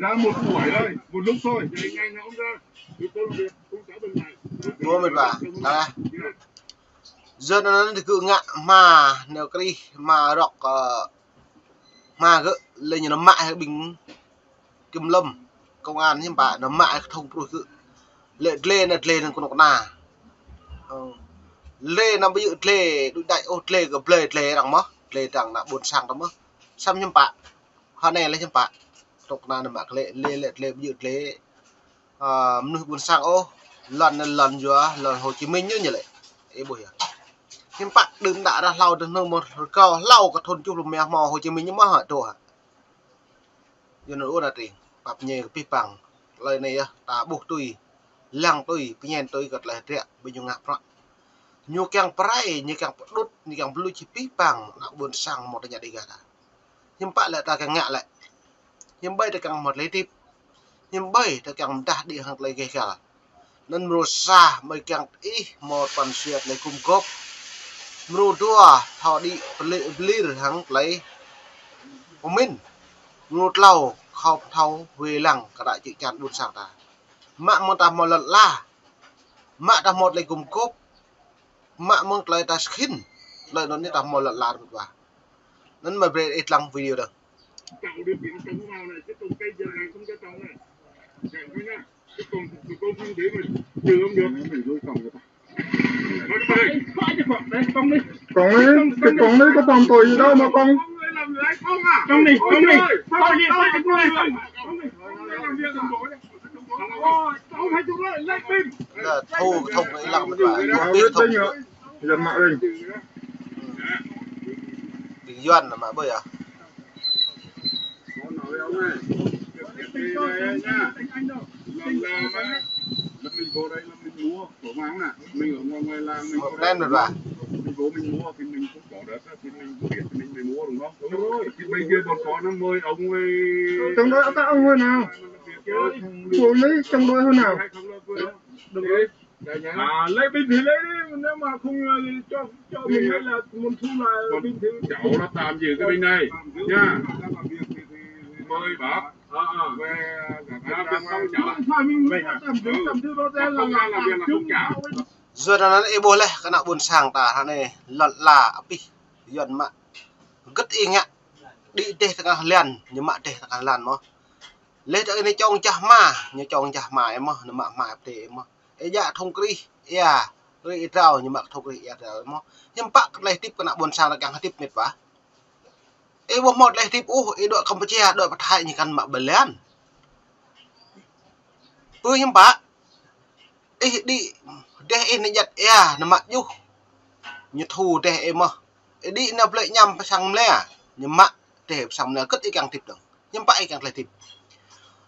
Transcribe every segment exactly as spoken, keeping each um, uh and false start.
Ra một buổi thôi, một lúc thôi. Ƀuh met wa, ta lah. Yua anŭn tơgŭ ngă hma nao krih, hma rŏk, ơ, hma gơ̆ lĕ ñu nao mă hĭ ƀing kiểm lâm, công an hiư̆m pă, nao mă hĭ kơthŭng pruih gơ̆. Lĕ dlê anai dlê anŭn kơnuk kơna. Ơ. Dlê anŭn ƀu djơ̆ dlê đuaĭ đač ôh, dlê kơ blơi dlê arăng mơ̆n, dlê arăng ană ƀôn sang ta mơ̆n. Samơ̆ hiư̆m pă. Hơnai lĕ hiư̆m pă. Kơnuk kơna anŭn mă kơ lĕ, lĕ, lĕ dlê ƀu djơ̆ dlê, ơ, mơnuih ƀôn sang ôh, lŏn anŭn lŏn yua, lŏn Hồ Chí Minh ñu ñu lĕ. Ih ƀuh yơh. Hiư̆m pă đưm đă ră hlâo tơ anŭn mơ̆n rơkâo hlâo kơ thun tơjuh pluh rơma hmâo Hồ Chí Minh ñu mơ̆n hă truh hă. Yua anŭn ơ ană tring, pap ñe kơ pih pang. Tơlơi anai yơh, ta ƀuh tui, lăng tui, pơñen tui kơ tơlơi hơdră, ƀing ñu ngă prăk. Ñu kiăng pơrai, ñu kiăng pơđŭt, ñu kiăng pơluč pih pang, ană ƀôn sang mơ̆ng tơña Dega ta. Hiư̆m pă lĕ ta kiăng ngă lĕ. Hiư̆m ƀơi ta kiăng hmâo tơlơi hơdip. Hiư̆m ƀơi ta kiăng mơdah đĭ hăng tơlơi gêh gal. Anŭn mrô sa mơi kiăng ih hmâo pran jua tơlơi gum gôp. Mrô dua thâo đĭ pơlir hăng tơlơi pơmĭn. Mrô klâo khŏm thâo wai lăng kơ đa čư̆ čan ƀôn sang ta. Mă mơ̆ng ta hmâo lŏn ala. Mă ta hmâo tơlơi gum gôp. Mă mơ̆ng tơlơi ta skin. Tơlơi anŭn ñu ta hmâo lŏn ala rơmut wa. Anŭn mơi brơi ih lăng video dơ̆ng. Còng đi, cái còng đi có phạm tội gì đâu mà còng. Còng đi, còng đi. Là thu thông cái lăng mà. Dân mạng đi. Ƀing Yuan anŭn mă ƀơi yơh. Một đen rồi bà. Trong đó các ông hơi nào? Của Mỹ trong đó hơi nào? À, lấy bình thì lấy đi, nếu mà không, ờ, cho, cho mình lấy là muốn thu là bình thì. Cháu nó tạm giữ cái bình này nha. Mời bác. Ờ, ờ. Làm việc xong trả lại. Phải mình tạm giữ, tạm giữ nó ra là làm việc là không trả. Yua anŭn ih ƀuh laih kơ ană ƀôn sang ta hơnai lŏn ala abih Yuan mă. Gơ̆t ih ngă đĭ dêh tơngah lan, ñu mă dêh tơngah lan mơ̆n. Leh tơ anai čong jah hma, ñu čong jah hma ih mơ̆, ñu mă hma pơdai ih mơ̆. Ih jak thŭng krih ia, krih ia drao, ñu mă thŭng krih ia drao ih mơ̆. Hiư̆m pă kơ tơlơi hơdip kơ ană ƀôn sang ta kiăng hơdip mĕt wa. Ih ƀu hmâo tơlơi hơdip ôh, ih dŏ Kampuchia, dŏ pơ Thái ñu kăn mă bơlan. Pơ hiư̆m pă, ih đĭ dêh ih ñu jăt ia, ñu mă juh. Ñu thu dêh ih mơ̆. Ih đĭ ñu blĕ ñăm pơ sang mlĕ, ñu mă dêh pơ sang mlĕ, kơ ih kiăng hơdip dơ̆ng. Hiư̆m pă ih kiăng tơlơi hơdip.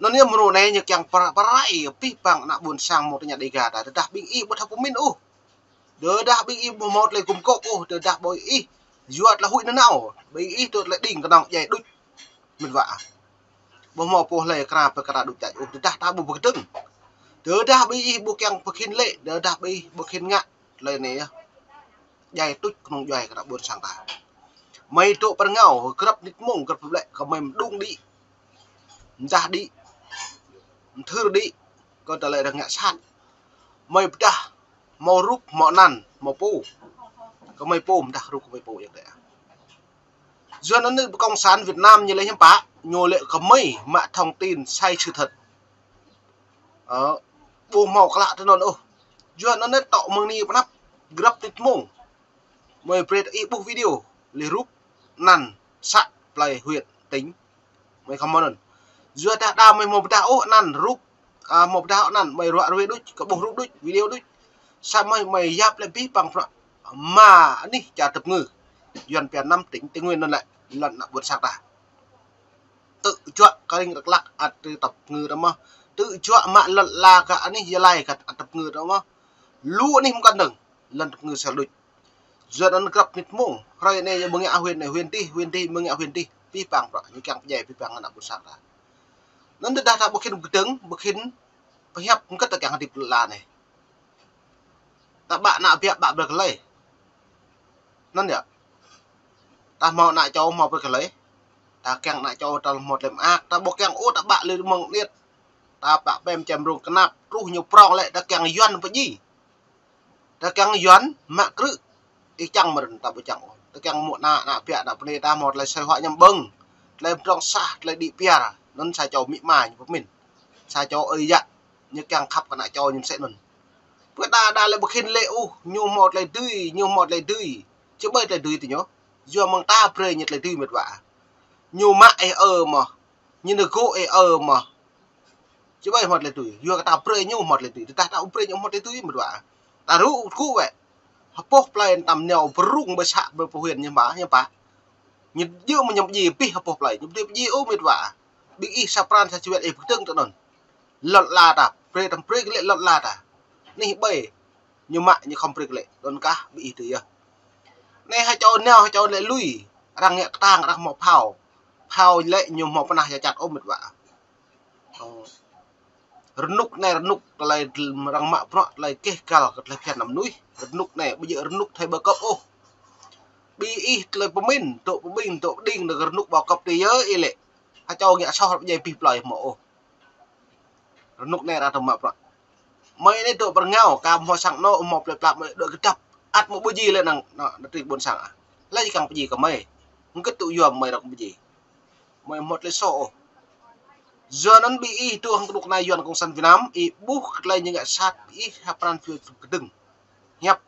Anŭn yơh mrô anai ñu kiăng pơrai, pơrai abih bang ană ƀôn sang mơ̆ng tơña Dêga ta, tơdah ƀing ih ƀu thâo pơmĭn ôh. Tơdah ƀing ih ƀu hmâo tơlơi gum gôp ôh, tơdah ƀing ih yua tơlơi huĭ nanao, ƀing ih tŭ tơlơi đing kơnơ̆ng djai đuč. Mĕt wa. Ƀu hmâo pô hlơi kra pơkra đuč đač ôh, tơdah ta ƀu pơkơdơ̆ng. Tơdah ƀing ih ƀu kiăng pơkhĭn lĕ, tơdah ƀing ih ƀu khĭn ngă, tơlơi anai yơh. Djai tuč kơnung djuai kơ ană ƀôn sang ta. Mơi dŏ pơ rơngiao, grăp nit mông, grăp lĕ, kơ mơi mơđung đĭ. Mdah đĭ. Mthưr đĭ. Kơ tơlơi arăng ngă sat. Mơi pơdah, hmâo rup, hmâo anăn, hmâo pô. Kơ mơi pô, mdah rup kơ mơi pô yơh tĕ. Yua anŭn Cộng sản Việt Nam ñu lĕ hiư̆m pă, ñu lĕ kơ mơi mă thông tin sai sự thật. Ơ, ƀu hmâo klă tơ anŭn ôh. Yua anŭn tŏ mơ̆ng anai pơ anăp, grăp nit mông. Mơi brơi ih ƀuh video, leh rup, anăn, să, plơi, huyện, tỉnh. Mơi khŏm hmâo anŭn. Yua dah đa mơi hmâo pơdah ôh anăn, rup, a, hmâo pơdah ôh anăn, mơi ruă ruai đuč, kơ ƀuh rup đuč, video đuč. Samơ̆ mơi yap lĕ abih bang bruă. Mă anih čar tơpơngư. Yuan pia năm tỉnh Tây Nguyên anŭn lĕ, lŏn ană ƀôn sang ta. Tŭ juă kơ ring Dak Lak ăt tơpơngư ta mơ̆. Tŭ juă mă lŏn la kơ anih Gia Lai kơ ăt tơpơngư ta mơ̆. Lu anih mơkăn dơ̆ng, lŏn tơpơngư sel đuč. Yua anŭn grăp nit mông, hrơi anai ñu ƀu ngă huyện anai, huyện dih, huyện dih, ƀu ngă huyện dih. Abih bang bruă, ñu kiăng pơdjai abih bang ană ƀôn sang ta. Anŭn tơdah ta ƀu khĭn pơkơdơ̆ng, ƀu khĭn pơhiăp, hơget ta kiăng hơdip lŏn la anai. Ta ƀă ană biă ƀă brơi kơ hlơi. Anŭn yơh. Ta hmâo ană čô hmâo brơi kơ hlơi. Ta kiăng ană čô ta hmâo tơlơi mơak, ta ƀu kiăng ôh ta ƀă lĕ mơ̆ng anai. Ta ƀă pem čem rông kơnăp, truh ñu prŏng lĕ ta kiăng Yuan pơdjai. Ta kiăng Yuan mă krư̆. Ih čang mơ̆n ta ƀu čang ôh. Ta kiăng mơ̆ ană, ană biă, ană bơnai ta hmâo tơlơi soi huă ñăm ƀơ̆ng. Tơlơi pơdrŏng sah, tơlơi đĭ piar. Anŭn sa čô amĭ ama ñu pơmĭn. Sa čô ơi yă ñu kiăng khăp kơ ană čô ñu mơsĕ anŭn. Pơ đa đa lĕ ƀu khĭn lĕ ôh, ñu hmâo tơlơi dưi, ñu hmâo tơlơi dưi. Či ƀơi tơlơi dưi tơ ñu. Yua mơ̆ng ta brơi ñu tơlơi dưi mĕt wa. Ñu mă ih ơ mơ̆. Ñu nao gŏ ih ơ mơ̆. Či ƀơi hmâo tơlơi dưi. Yua kơ ta brơi ñu hmâo tơlơi dưi. Tơdah ta ƀu brơi ñu hmâo tơlơi dưi mĕt wa. Ta rŭ kŭ wĕ. Hơpŏh plơi tam nao pơrŭng ƀơi să ƀơi pơhuĭ ñu mă, ñu pă. Ñu djơ̆ mơ̆ ñu pơdjai abih hơpŏh plơi. Ñu pơdjai pơdjai ôh mĕt wa. Ƀing ih sa pran sa čuĕt ih pơkơdơ̆ng tơ anŭn. Lŏn la ta, brơi tam brơi kơ lĕ lŏn la ta. Anih ƀơi, ñu mă ñu khŏm brơi kơ lĕ, anŭn kah ƀing ih tơ yơh. Anai ha čô nao, ha čô lĕ lui, arăng ngă kơtang, arăng hmâo phao. Phao lĕ ñu hmâo pơnah ča čăt ôh mĕt wa. Ơ. Rơnŭk anai rơnŭk tơlơi arăng mă bruă tơlơi keh găl kơ tơlơi phiăn ană mơnuih. Rơnŭk anai, ƀu djơ̆ rơnŭk thâo ƀơi kơp ôh. Ƀing ih tơlơi pơmĭn, dŏ pơmĭn, dŏ pơđing, dŏ rơnŭk ƀơi kơp tơ yơh ih lĕ. Ha čô ngă soh ƀu djai abih plơi hmâo ôh. Rơnŭk anai arăng tơmă bruă. Mơi anai dŏ pơ rơngiao, ka hmâo sang anŏ, hmâo plơi pla, mơi dŏ kơdăp. Ăt mơ̆ ƀu djai lĕ năng, năng, năng tring ƀôn sang ah. Lĕ ih kiăng pơdjai kơ mơi. Hơget tŭ yua mơi arăng ƀu djai. Mơi hmâo tơlơi soh ôh. Yua anŭn ƀing ih dŏ hăng kơnuk kơna Yuan Cộng sản Việt Nam, ih ƀuh kơ tơlơi ñu ngă sat, ih ha pran phiu kơdơ̆ng. Hiăp,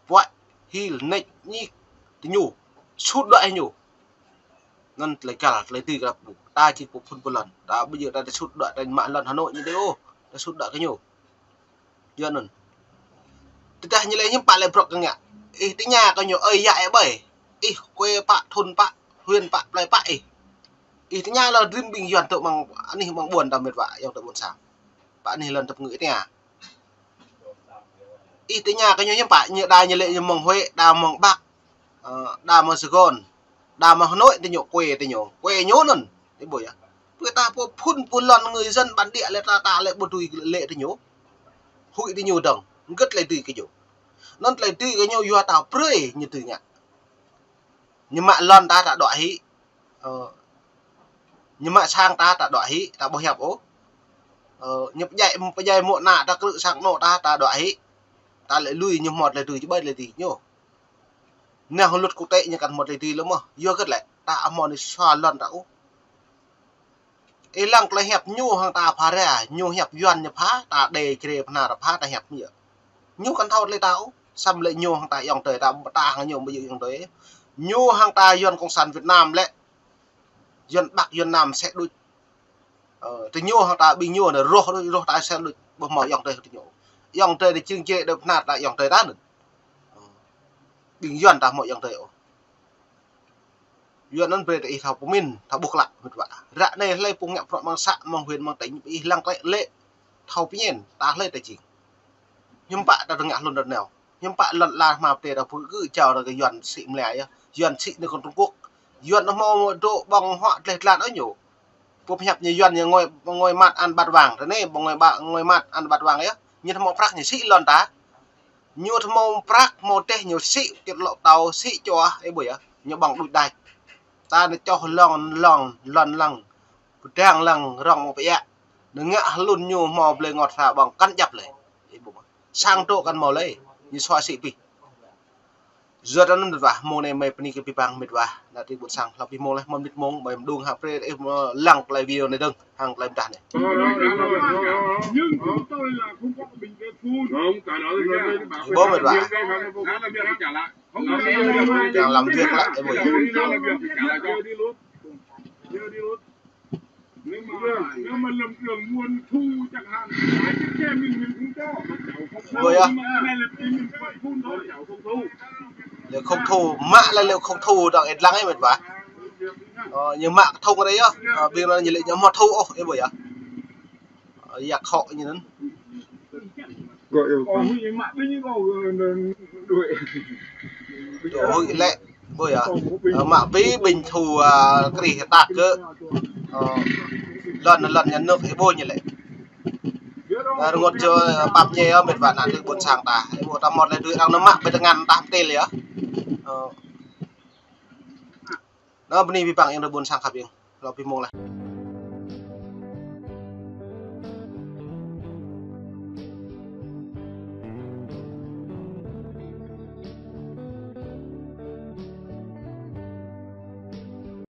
puăi, hil, nĕč, ñik, tơ ñu. Sut đuaĭ ñu. Anŭn tơlơi găl, tơlơi dưi kơ ta ƀu. Ta či pơphun pơlŏn. Ta ƀu djơ̆ ta, ta sut đuaĭ, ta mă lŏn Hà Nội ñu dih ôh. Ta sut đuaĭ kơ ñu. Yua anŭn. Tơdah ñu lĕ hiư̆m pă lĕ bruă kơ ngă. Ih tơña kơ ñu ơi yă ih ƀơi. Ih quê pă, thôn pă, huyện pă, plơi pă ih. Ih tơña lŏn rĭm ƀing Yuan tŭ mơ̆ng anih mơ̆ng ƀôn ta mĕt wa, yŏng tŭ ƀôn sang. Pă anih lŏn tơpơngư ih tơña. Ih tơña kơ ñu hiư̆m pă, ñu đa ñu lĕ ñu mơ̆ng Huế, đa mơ̆ng Bắc, ơ, đa mơ̆ng Sài Gòn, đa mơ̆ng Hà Nội tơ ñu, quê tơ ñu, quê ñu anŭn. Ih ƀuh yơh. Pơ ta pơphun pơlŏn người dân bản địa lĕ ta, ta lĕ ƀu dưi lĕ tơ ñu. Huĭ tơ ñu dơ̆ng, hơget tơlơi dưi kơ ñu. Anŭn tơlơi dưi kơ ñu yua ta brơi ñu dưi ngă. Ñu mă lŏn ta, ta dŏ hĭ. Ơ, ñu mă sang ta, ta dŏ hĭ, ta ƀu hiăp ôh. Ơ, ñu pơdjai, pơdjai mơ̆ ană ta krư̆ sang anŏ ta, ta dŏ hĭ. Ta lĕ lui ñu hmâo tơlơi dưi, či ƀơi tơlơi dưi ñu. Nao luật quốc tế ñu kăn hmâo tơlơi dưi lĕ mơ̆. Yua hơget lĕ, ta hmâo anai sua lŏn ta ôh. Ih lăng tơlơi hiăp ñu hăng ta pha ra, ñu hiăp Yuan ñu pha, ta đe čre pha na ta pha, ta hiăp ñu. Ñu kăn thâo tơlơi ta ôh, samơ̆ lĕ ñu hăng ta ayŏng adơi, ta, ta hăng ñu ƀu djơ̆ ayŏng adơi. Ñu hăng ta Yuan Cộng sản Việt Nam lĕ, Yuan Bắc, Yuan Nam sĕ đôč. Ơ, tơ ñu hăng ta ƀing ñu anai rŏh đôč, rŏh ta sĕ đôč, ƀu hmâo ayŏng adơi tơ ñu. Ayŏng adơi anai čring čre đơi pha na ta ayŏng adơi ta anŭn. Ơ, ƀing Yuan ta hmâo ayŏng adơi ôh. Yuan anŭn brơi ta ih thâo pơmĭn, thâo ƀuh klă, mĕt wa. Ră anai hlơi pô ngă prŏ mơ̆ng să, mơ̆ng huyện, mơ̆ng tỉnh, ih lăng tơlơi lĕ thâo pơmĭn, ta hlơi ta čing. Hiư̆m pă ta tơngă hlŭn ră anai. Hiư̆m pă lŏn ala hma pơtê ta pơgư̆ jao ta kơ Yuan sĭ mlai yơh. Yuan sĭ anai kơ Trung Quốc. Yuan anŭn hmâo dŏ ƀơ̆ng huă tơlơi tơlan ôh ñu. Pô pơhiăp ñu Yuan ñu ngui, ngui măt ăn bát vàng. Ră anai ƀơ̆ng ngui ba-, ngui măt ăn bát vàng yơh. Ñu hmâo prăk ñu sĭ lŏn ta. Ñu hmâo prăk, hmâo teh ñu sĭ, kĕt lŏ tâo, sĭ čoh, ih ƀuh yơh. Ñu ƀơ̆ng đuč đač. Ta anai čoh lŏn, lŏn, lŏn lăng. Pơdrăng lăng rŏng mơ̆ng pơiă. Nơ̆ng ngă hlŭn ñu hmâo blơi ngot hra ƀơ̆ng kăn djăp lơi. Ih ƀuh. Sang tŏ kăn hmâo lơi. Ñu sua sĭ pih. Yua anŭn mĕt wa, mông anai mơi bơni kơ abih bang mĕt wa. Nă tring ƀôn sang hlâo pih mông leh, mơ̆n mĭt mông, mơi mơđung hăng prê, ih lăng tơlơi video anai dơ̆ng, hăng tơlơi mơdah anai. Nhưng chúng tôi là không có bình về phun. Không, cái đó là Ih ƀuh mĕt wa. Đang làm việc lại. Ih ƀuh. Giờ đi luôn. Giờ đi luôn. Nếu mà, nếu mà lầm đường nguồn thu chẳng hạn, cái chiếc xe mình, mình không có. Ih ƀuh yơh. Cái này là mình phải phun thôi. Lĕ không thu, mă lĕ lĕ không thu dŏ ih lăng ih mĕt wa. Ơ, ñu mă kơ thŭng ră yơh. Ơ, ƀing anŭn ñu lĕ ñu hmâo thu ôh, ih ƀuh yơh. Ơ, yak hŏ ñu anŭn. Gọi yêu cầu. Ơ, huĭ lĕ, ƀuh yơh. Ơ, mă ƀing ƀing thu, ơ, krih tăk kơ, ơ, lŏn, lŏn nhà nước, ih ƀuh ñu lĕ. Ơ, rơngot čô, ơ, pap ñe, ơ, mĕt wa nă tring ƀôn sang ta. Ih ƀuh ta mơ̆t lĕ đuaĭ arăng nao mă ƀơi tơngan ta hơmâo tơl yơh. Ơ. Nă bơni abih bang ayŏng adơi ƀôn sang khăp ƀing. Hlâo pih mông leh.